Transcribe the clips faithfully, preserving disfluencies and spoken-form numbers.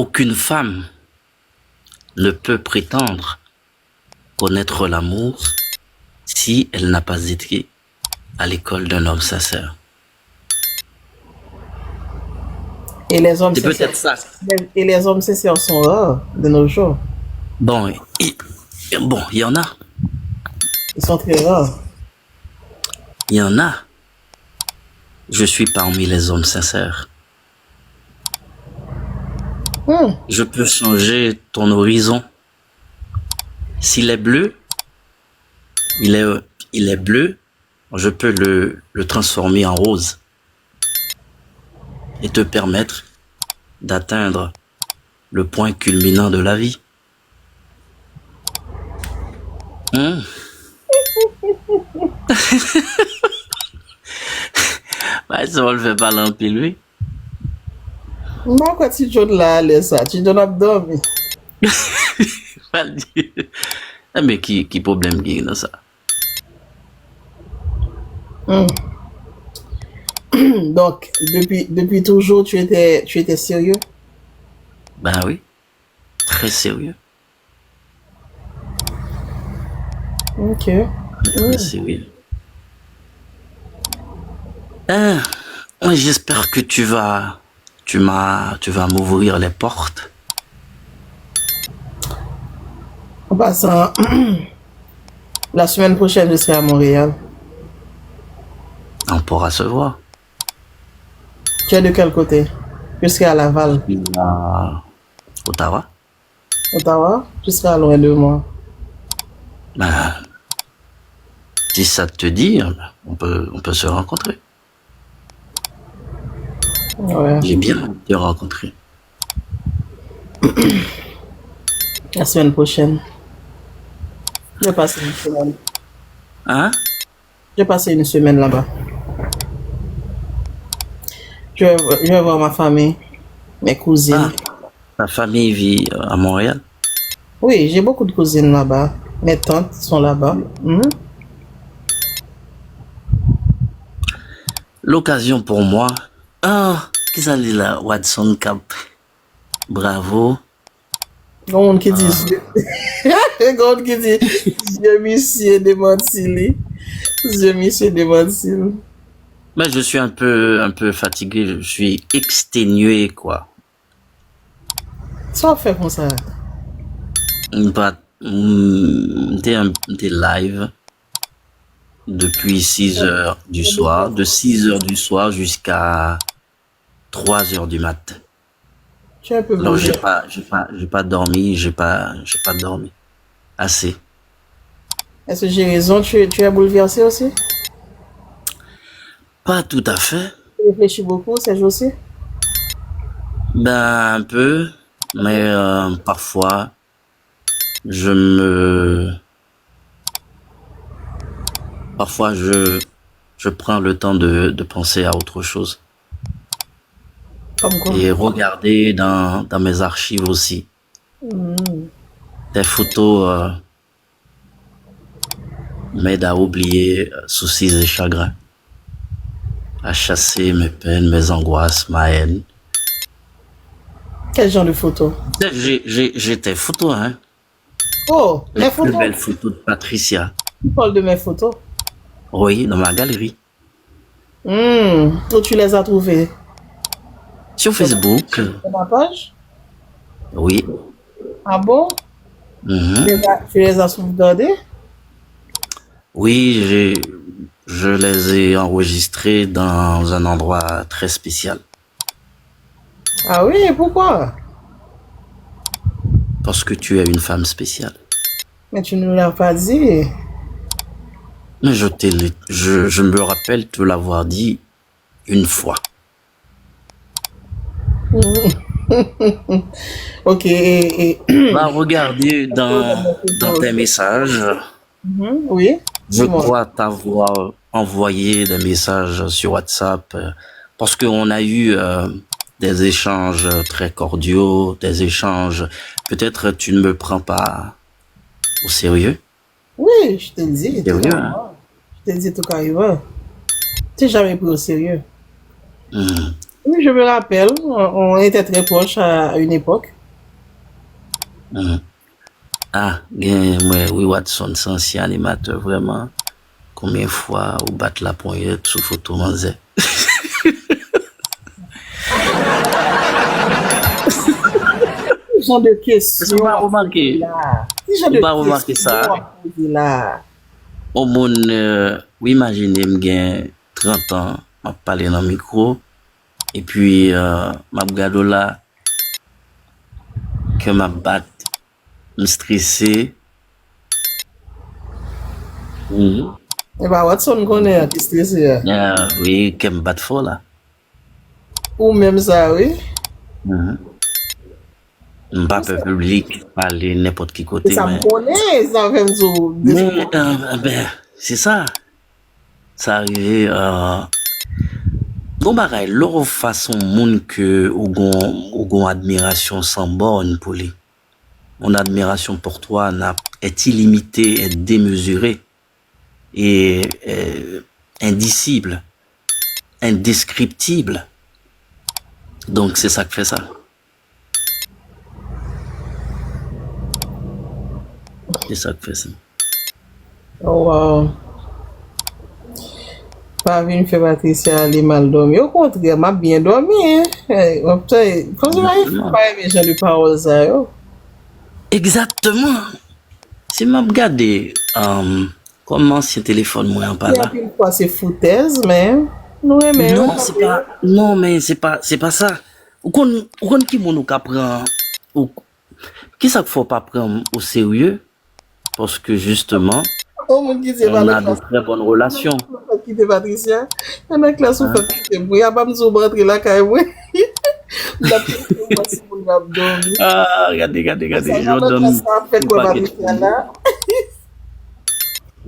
Aucune femme ne peut prétendre connaître l'amour si elle n'a pas été à l'école d'un homme sincère. Et les hommes C'est peut-être sincères, ça. Et les hommes sincères sont rares de nos jours. Bon, il, bon, il y en a. Ils sont très rares. Il y en a. Je suis parmi les hommes sincères. Hmm. Je peux changer ton horizon. S'il est bleu, il est, il est bleu, je peux le, le transformer en rose et te permettre d'atteindre le point culminant de la vie. Hmm. Bay sa w fè pale anpil, wi. M pa kwè Ti John la alèz sa. Ti John ap dòmi. Pale di. Enben, ki, ki pwoblèm ki nan sa? Hmm. Donc, depuis, depuis toujours, tu étais, tu étais sérieux? Ben oui, très sérieux. Ok. Très sérieux. Hein, j'espère que tu vas, tu m'as, tu vas m'ouvrir les portes. En passant, la semaine prochaine, je serai à Montréal. On pourra se voir. Tu es de quel côté? Je serai à Laval. À Ottawa. Ottawa? Tu seras loin de moi. Ben, si ça te dit, on peut, on peut se rencontrer. Ouais. J'ai bien envie de te rencontrer. La semaine prochaine. Je vais passer une semaine. Hein? Je vais passer une semaine là-bas. Je vais, je vais voir ma famille, mes cousines. Ah, ta famille vit euh, à Montréal? Oui, j'ai beaucoup de cousines là-bas. Mes tantes sont là-bas. Mhm. L'occasion pour moi. Ah, kisa li la? Watson Cap. Bravo. Gon moun ki di zye. Gon moun ki di zye misye demanti li. Zye misye demanti li. Mais je suis un peu, un peu fatigué, je suis exténué, quoi. Sa w fè konsa? M pa, m te, m te live depuis six heures du soir, de six heures du soir jusqu'à trois heures du matin. Tu es un peu Non, j'ai bouleversé. Pas, j'ai pas, j'ai pas dormi, j'ai pas, j'ai pas dormi assez. Est-ce que j'ai raison? Tu, tu es bouleversé aussi? Pas tout à fait. Tu réfléchis beaucoup ces jours-ci? Ben, un peu, mais euh, parfois, je me, parfois, je, je prends le temps de, de penser à autre chose Comme quoi? et regarder dans, dans mes archives aussi. Hmm. Tes photos euh, m'aident à oublier euh, soucis et chagrins, à chasser mes peines, mes angoisses, ma haine. Quel genre de photo? J'ai, j'ai, j'ai tes photos, hein. Oh, Les mes plus photos. Belles photos de Patricia. Tu parles de mes photos? Oui, dans ma galerie. Hmm. Où tu les as trouvées? Sur Facebook. Dans ma page? Oui. Ah bon? Mhm. Tu les as, tu les as sauvegardées? Oui, j'ai, je les ai enregistrées dans un endroit très spécial. Ah oui, pourquoi? Parce que tu es une femme spéciale. Mais tu ne l'as pas dit. Mais je, te l'ai- je, je me rappelle te l'avoir dit une fois. Ok, et, et Va regarder dans, dans tes messages. Mhm, oui, Je dis-moi. Crois t'avoir envoyé des messages sur WhatsApp euh, parce qu'on a eu euh, des échanges très cordiaux, des échanges. Peut-être tu ne me prends pas au sérieux. Oui, je te le dis, tout Sérieux, hein? carrément. Je te le dis tout carrément. Tu t'es jamais pris au sérieux. Hmm. Oui, je me rappelle, on, on était très proches à une époque. Mhm. Ah, gen mwen, wi, Watson, se ansyen animatè, vrèman. Konbyen fwa ou bat laponyèt sou foto manzè? Ki jan de kesyon Ou pa remake? La? Ki jan de Ou pa remake sa? Kesyon w ap poze la? On moun, euh, ou imajine m gen trant an, m ap pale nan mikro, epi euh, m ap gade w la, kè m ap bat, m strese. Mhm. E pa Watson konnen an ki strese a. Ah, wi, kè m bat fò la. Ou menm sa, wi. Mhm. M pa pè piblik, pale nenpòt ki kote, Sa m men konnen, sa fè m di w. Men, euh, ben, se sa. Sa rive, euh, gon bagay, lè w fas on moun ke ou gon, ou gon admirasyon san bòn pou li. Mon admiration pour toi n'a, est illimitée, est démesurée, et euh, indicible, indescriptible. Donk, se sa k fè sa. Se sa k fè sa. Oh, wow. Pa vin fè Patricia ale mal dòmi. Okontrè, m ap byen dòmi, hein. Hey, m ap tande. Kòmsi m pa, pa renmen jan de pawòl sa yo. Egzakteman. Si m ap gade, um, kòm ansyen telefòn mwen an pa Gen la. Anpil fwa se foutèz, men nou renmen yo. Non, se pa, non, men se pa, se pa sa. Ou konn, ou konn ki moun ou ka pran, ou, ki sa k fè w pa pran m o serye? Paske jisteman, O moun ki di on a de très bonnes relations. Kite Patricia. Nan klas ou fèk kite m. Wi, apa m di w m rantre lakay mwen. M t ap kite w si moun ap dòmi. Ah, gade, gade, gade. Sa Jordan, nan klas la fèk ou wè pa Patricia la.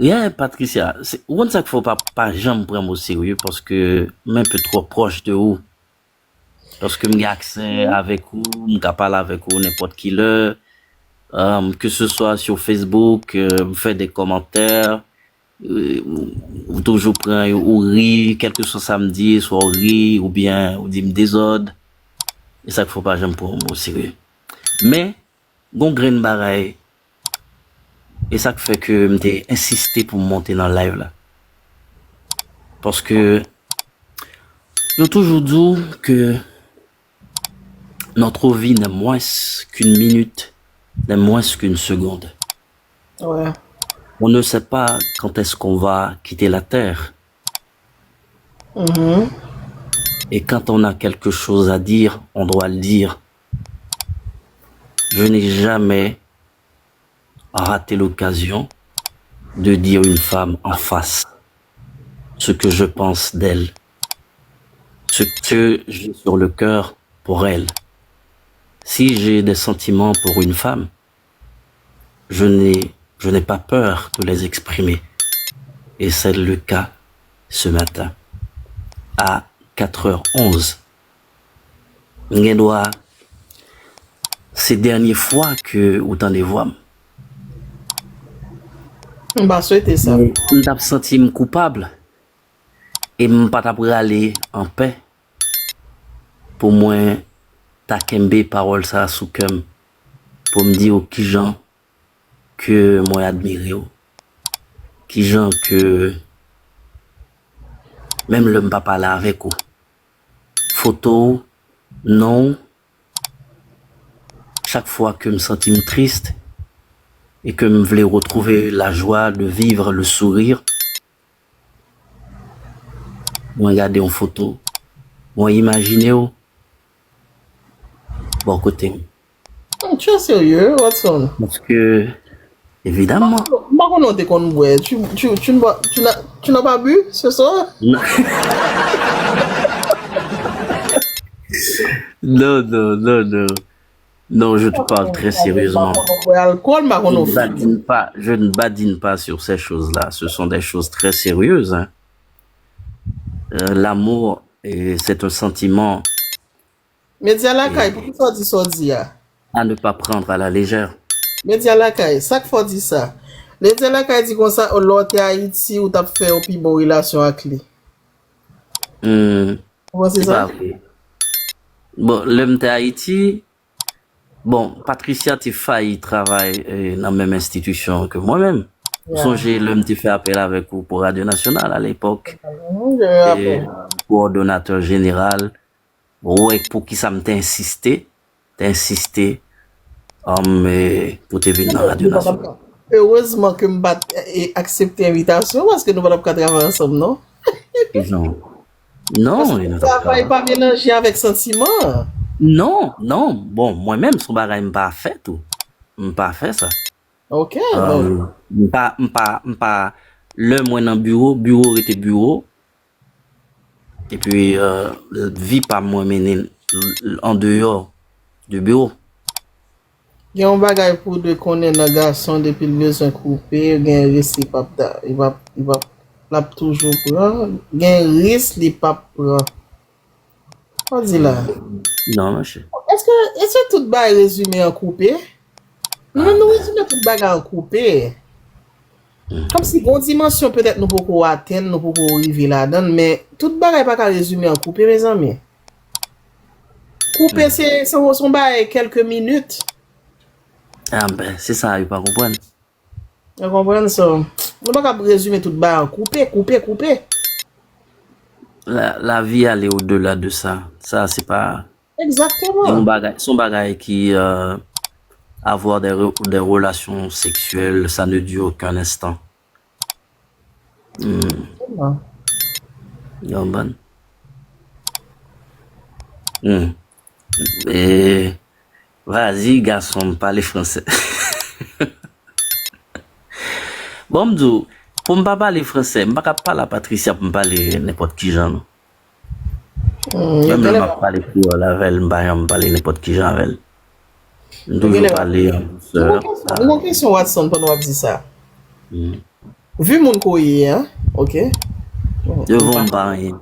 Yeah, Patricia, se, ou konn sa k fè w pa, pa janm pran m o serye, paske m enpe twò pwòch de ou. Paske m gen aksè avèk ou, m ka pale avèk ou nenpòt ki lè. Um, que ce soit sur Facebook, euh, m fè de kòmantè, euh, ou, ou toujou pran yo, ou ri, kèlkeswa sa m di, swa ou ri, oubyen ou di m dezòd. E sa k fè w pa janm pran m o serye. Men, gon grenn bagay, e sa k fè ke m te ensiste pou m monte nan live la. Paske yo toujou di w ke notre vie n'est moins qu'une minute, n'est moins qu'une seconde. Ouais. On ne sait pas quand est-ce qu'on va quitter la terre. Mhm. Et quand on a quelque chose à dire, on doit le dire. Je n'ai jamais raté l'occasion de dire une femme en face ce que je pense d'elle, ce que j'ai sur le cœur pour elle. Si j'ai des sentiments pour une femme, je n'ai, je n'ai pas peur de les exprimer. Et c'est le cas ce matin, à quatre heures onze. M gen dwa, se dènye fwa ke ou tande vwa m. M pa swete sa. M t ap santi m koupab e m pa t ap rale anpè pou mwen ta kenbe pawòl sa a sou kè m, pou m di w kijan ke mwen admire w, kijan ke menm lè m pa pale avèk ou, foto w, non w, chak fwa ke m santi m tris e ke m vle retwouve la joie de vivre, le sourire, mwen gade yon foto, mwen imajine w bò kote m. Tu es sérieux, Watson? Paske, evidaman. M pa konnen w te konn bwè. Tu, tu, tu ne bois, tu n'as, tu n'as pas bu ce soir? Non, non, non, non. Non, je te parle très sérieusement. M pa konnen w bwè alkòl, m pa Je konnen ne w fini. Badine pas, je ne badine pas sur ces choses-là. Ce sont des choses très sérieuses, hein. Euh, l'amour, eh, c'est un sentiment Medya lakay, poukisa w di sa w di a? À ne pas prendre à la légère. Medya lakay, sa k fè w di sa? Medya lakay di konsa, lè w te Ayiti, ou t ap fè yon pi bon relasyon ak li. Hmm, Ou panse se pa sa? Vre. Bon, lè m te Ayiti, bon, Patricia te fayi travay eh, nan menm enstitisyon ke mwen menm. Ou sonje lè m te fè apèl avèk ou pou Radyo Nasyonal alepòk, eh, kowòdonatè jeneral, ou wè pou ki sa m te ensiste, te ensiste um, eh, pou te vin nan Radyo Nasyonal. Erezman ke m pa t eh, aksepte envitasyon paske nou pa t ap ka travay ansanm, non? Non, non, nou t ap ka. Travay pa melanje avèk santiman. Non, non. Bon, mwen menm, se yon bagay m pa fè tou. M pa fè sa. Ok. Um, m pa, m pa, m pa, lè mwen nan biwo, biwo rete biwo. Epi, uh, vi pa m mwen mennen l- l- andeyò de biwo. Gen yon bagay pou w dwe konnen nan gason depi l bezwen koupe, gen ris li p ap da- li p ap li p ap l ap toujou pran, gen ris li p ap pran. Sa w di la? Non, monchè. Èske èske tout bagay rezime an koupe? Nou menm nou rezime tout bagay an koupe. Kòmsi gon dimansyon petèt nou poko atenn, nou poko rive ladan l, men tout bagay pa ka rezime an koupe, mezanmi. Koupe se se yon se yon bagay kèlke minit. Ah, ben, se sa yo pa konprann. Ou konprann sa? Nou pa ka rezime tout bagay an koupe, koupe, koupe. La, la vie allait au-delà de ça. Sa, se pa. Se yon Egzakteman. bagay, se yon bagay ki euh, avoir des, re- des relations sexuelles, ça ne dure qu'un instant. Hmm. Egzakteman. Yon bann. Hmm. E, vas-y, gason, pale fransè. Bon, m di w, pou m pa pale fransè, m pa ka pale a Patricia pou m pale nenpòt ki jan, non. Hmm, Menm lè genlè m ap pale kreyòl avè l, m pa janm pale nenpòt ki jan avè l. M toujou genlè pale an dousè. Nou gon kesyon, nou gon kesyon, Watson, pandan w ap di sa. Hmm. Vu moun ke w ye a, ok? Devan w, m pa anyen.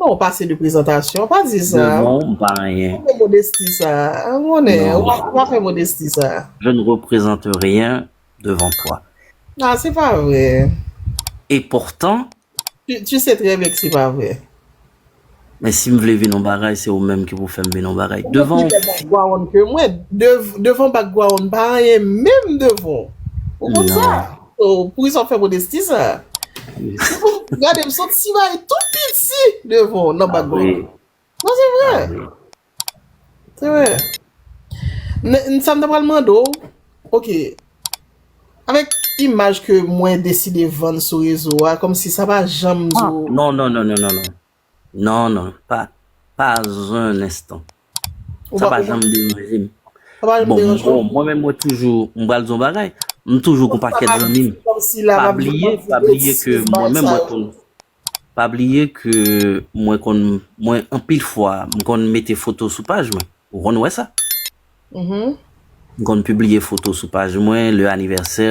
Non, w pase de prezantasyon, pa di sa. Devan w, m pa anyen. Fè modesti sa. Ou konnen, Non. w pa- w pa fè modesti sa. Je ne représente rien devant toi. Ah, se pa vre. Et pourtant, Tu, tu sais très bien que c'est pas vrai. Men si m vle vin yon bagay, se ou menm ki pou fè m vin yon bagay. Devan Ou pi bèl background ke mwen. Dev- devan background pa anyen menm devan. Ou konn sa? So, poukisa w fè modesti sa? Se pou gade m sou ti bagay tou piti devan nan background. Non, se vre. Se vre. N- n- sa m ta pral mande w, ok, avèk imaj ke mwen deside vann sou rezo a, kòmsi sa pa janm di w. Non, non, non, non, non, non. Non, non, pas, pas un instant. Sa pa janm deranje m. Bon, bon, mwen menm mwen toujou, m pral di yon bagay. M toujou gon pakèt zanmi m. Pa bliye, pa bliye ke mwen menm mwen konn pa bliye ke mwen konn mwen anpil fwa m konn mete foto sou paj mwen. Ou konn wè sa? M konn pibliye foto sou paj mwen, le anivèsè,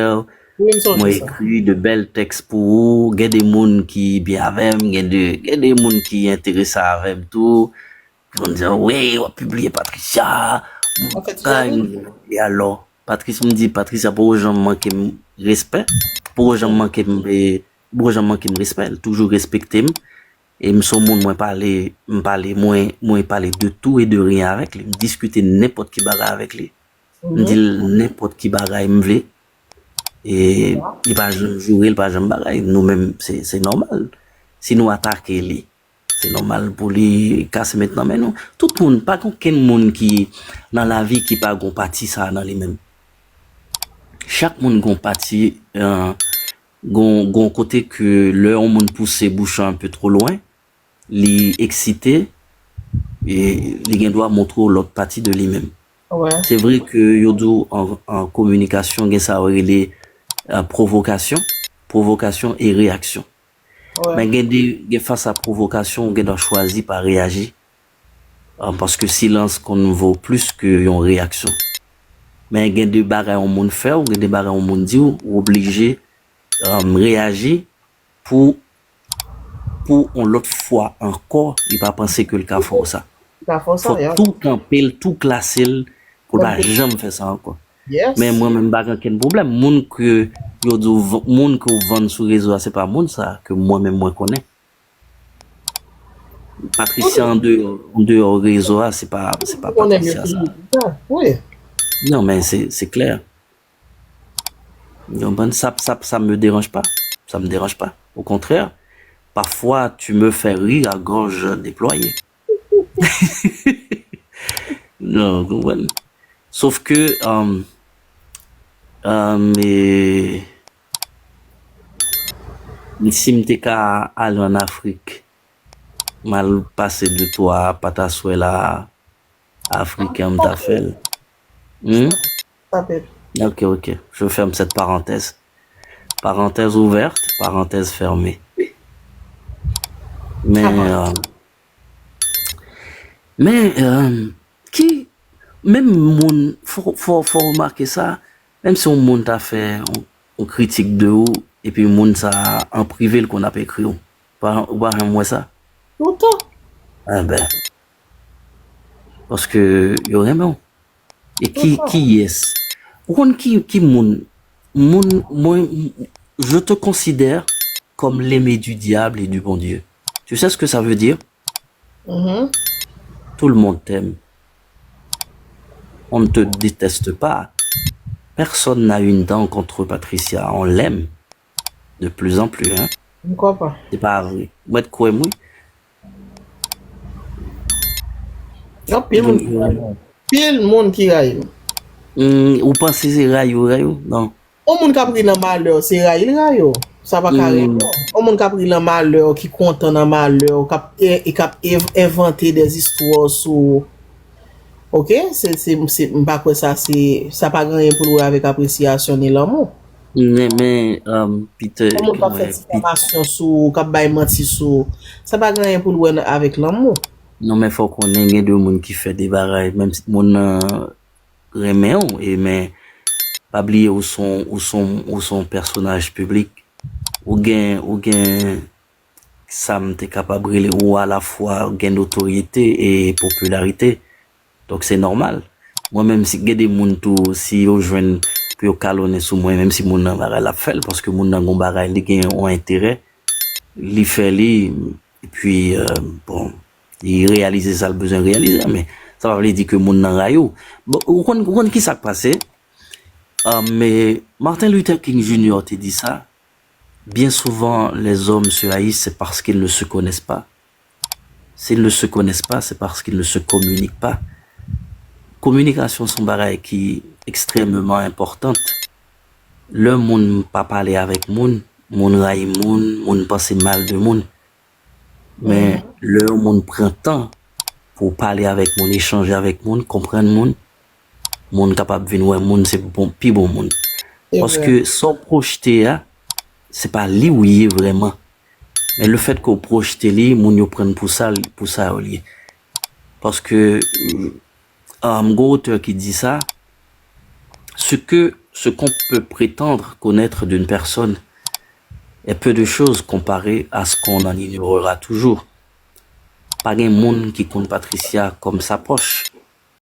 mwen ekri de bèl tèks pou ou. Gen de moun ki byen avè m, gen de, gen de moun ki enterese avè m tou. Ki konn di, wi, w ap pibliye Patricia. E alò, Patrice, m di, Patricia poko janm manke m respè. Poko janm manke m, e, poko janm manke m respè. Li toujou respekte m. E m se yon moun mwen pale, m pale, mwen, mwen pale de tout et de rien avèk li. M diskite nenpòt ki bagay avèk li. M di l nenpòt ki bagay m vle. E li pa janm joure, li pa janm bagay. Nou menm, se, se nòmal. Si nou atake li, se nòmal pou li kase met nan men nou. Tout moun, pa gen okenn moun ki nan lavi ki pa gon pati sa nan li menm. Chak moun gon pati, euh, gon, gon kote ke lè yon moun pouse bouch an un peu trop loin, li eksite, e li gen dwa montre w lòt pati de li menm. Se vre ke yo di w an, an kominikasyon, gen sa yo rele euh, pwovokasyon, pwovokasyon e reyaksyon. Men gen de, gen fas a pwovokasyon, ou gen dwa chwazi pa reyaji. Euh, paske silans konn vo plis ke yon reyaksyon. Men gen de bagay yon moun fè w, gen de bagay yon moun di w, ou oblije um, reyaji pou, pou yon lòt fwa ankò, li pa panse ke l ka fè w sa. Fòk tou kanpe l, tou klase l, pou l pa janm fè sa ankò. Men mwen menm, m pa gen okenn pwoblèm. Moun ke yo di w, moun ke w vann sou rezo a, se pa moun sa ke mwen menm mwen konnen. Patricia an deyò, an deyò rezo a, se pa, se pa Patricia sa. Non, men se, se klè. Ou konprann? Sa, sa, ça me dérange pas. Ça me dérange pas. Au contraire, parfois, tu me fais rire à gorge déployée. Non, ou konprann? Sof ke, um, um, e, si m te ka ale an Afrik, m al pase de twa pataswèl a Afriken, m ta fè l. Hmm? Ok, ok. Je ferme cette parenthèse. Parenthèse ouverte, parenthèse fermée. Men, euh, men, euh, ki, menm moun, fò, fò, fò remake sa, menm si yon moun ta fè yon, yon kritik de ou, epi moun sa an prive l konn ap ekri w. Pa, ou pa janm wè sa? Toutan. Enben. Paske yo renmen w. E ki, kiyès? Ou konn ki, ki moun? Moun, mwen, je te considère comme l'aimé du diable et du bon Dieu. Tu sais ce que ça veut dire? Mhm. Tout le monde t'aime. On ne te déteste pas. Personne n'a une dent contre Patricia. On l'aime de plus en plus, hein. M konprann. Se pa vre. Mwen kwè m, wi. Anpil moun ki rayi m. Pil moun ki rayi m. Hmm, ou panse se rayi ou rayi ou? Non. Yon moun k ap ri nan malè w, se rayi l rayi w. Sa pa ka rele w. Yon moun k ap ri nan malè w, ki kontan nan malè w, k ap, e, e k ap ev-, envante des histoires sou ou. Ok? Se, se, se, m pa kwè sa, se, sa pa gen anyen pou l wè avèk apresyasyon ni lanmou. Men, men, um, Peter, yon moun k ap fè difamasyon sou ou, k ap bay manti sou ou, sa pa gen anyen pou l wè avèk lanmou. Non, men fò w konnen gen de moun ki fè de bagay, menm si moun nan renmen w, e men pa bliye ou se yon, ou se yon, ou se yon pèsonaj piblik. Ou gen, ou gen sa m te kapab rele ou alafwa gen notoryete e popilarite. Donk se nòmal. Mwen menm si gen de moun tou, si yo jwenn pou yo kalonnen sou mwen, menm si moun nan bagay l ap fè l, paske moun nan gon bagay, li gen yon enterè, li fè li, epi, euh, bon, li reyalize sa l bezwen reyalize, men sa pa vle di ke moun nan rayi w. Bon, ou konn, ou konn ki sa k pase? Ah, men Martin Luther King Junior te di sa, bien souvent, les hommes se haïssent, c'est parce qu'ils ne se connaissent pas. S'ils ne se connaissent pas, c'est parce qu'ils ne se communiquent pas. Kominikasyon se yon bagay ki ekstrèmeman enpòtan. Lè moun pa pale avèk moun, moun rayi moun, moun panse mal de moun. Men lè yon moun pran tan pou pale avèk moun, echanje avèk moun, konprann moun, moun kapab vin wè moun se bon, pi bon moun. Paske sa w pwojte a, se pa li w ye vrèman. Men lefètke w pwojte li, moun yo pran l pou sa, pou sa yo l ye. Paske, euh, gon otè ki di sa, ce que, ce qu'on peut prétendre connaître d'une personne est peu de choses comparé à ce qu'on en ignorera toujours. Pa gen moun ki konn Patricia kòm sa pwòch.